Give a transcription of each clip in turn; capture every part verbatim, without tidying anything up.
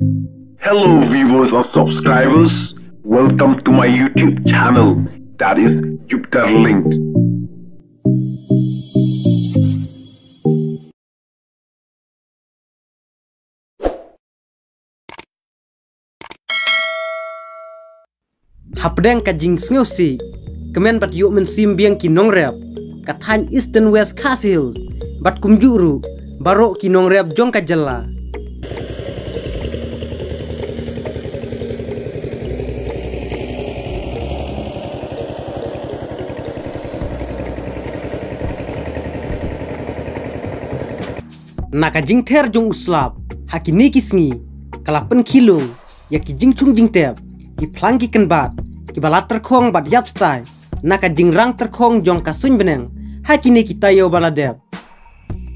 Hello viewers and subscribers, welcome to my YouTube channel, that is Jupiter Linked. Hapdeng ka jingsngewsih kmen bad ïoh mynsiem biang ki nongrep ka thaiñ Eastern West Khasi Hills bad kumjuh ruh baroh ki nongrep jong ka jylla. Na ka jingther jong u slap ha kine ki sngi ka la pynkhih lung ïa ki jingchong jingtep, ki phlang ki kynbat kiba la tyrkhong bad ïap stai na ka jingrang tyrkhong jong ka suiñ bneng ha kine ki taïew ba la dep.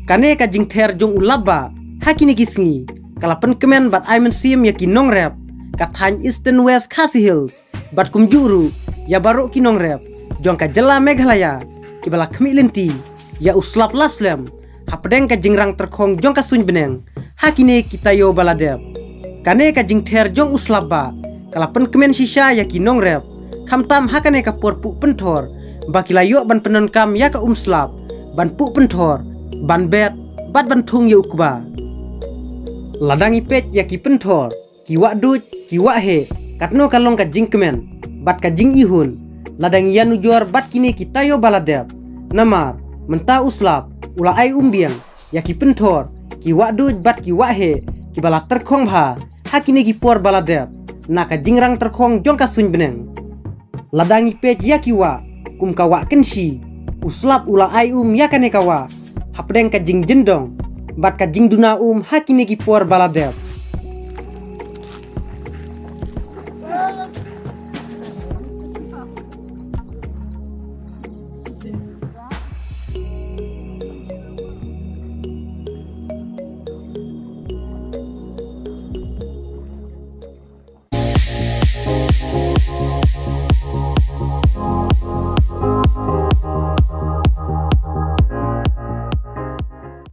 Kane ka jingther jong u lapbah ha kine ki sngi ka la pynkmen bad ai mynsiem ïa ki nongrep ka thaiñ Eastern West Khasi Hills bad kumjuh ruh ïa baroh ki nongrep jong ka jylla Meghalaya kiba la khmih lynti ïa u slap la slem hapdeng ka jingrang tyrkhong jong ka suiñ bneng ha kine ki taïew ba la dep. Kane ka jingther jong u slap bah ka la pynkmen shisha ïa ki nongrep, khamtam ha kane ka por puh pynthor ba ki la ïoh ban pyndonkam ïa ka um slap ban puh pynthor, ban bet bad ban thung ïa u kba. Lada ngi peit ïa ki pynthor, ki wah duid, ki wah heh, katno ka long ka jingkmen bad ka jingihun lada ngi ïanujor bad kine ki taïew ba la dep. Namar mynta u slap u la ai um biang ïa ki pynthor, ki wah duid bad ki wah heh kiba la tyrkhong bha ha kine ki por ba la dep na ka jingrang tyrkhong jong ka suiñ bneng. Lada ngi peit ïa ki wah kum ka wah kynshi, u slap u la ai um ïa kane ka wah hapdeng ka jingjyndong bad ka jingduna um ha kine ki por ba la dep.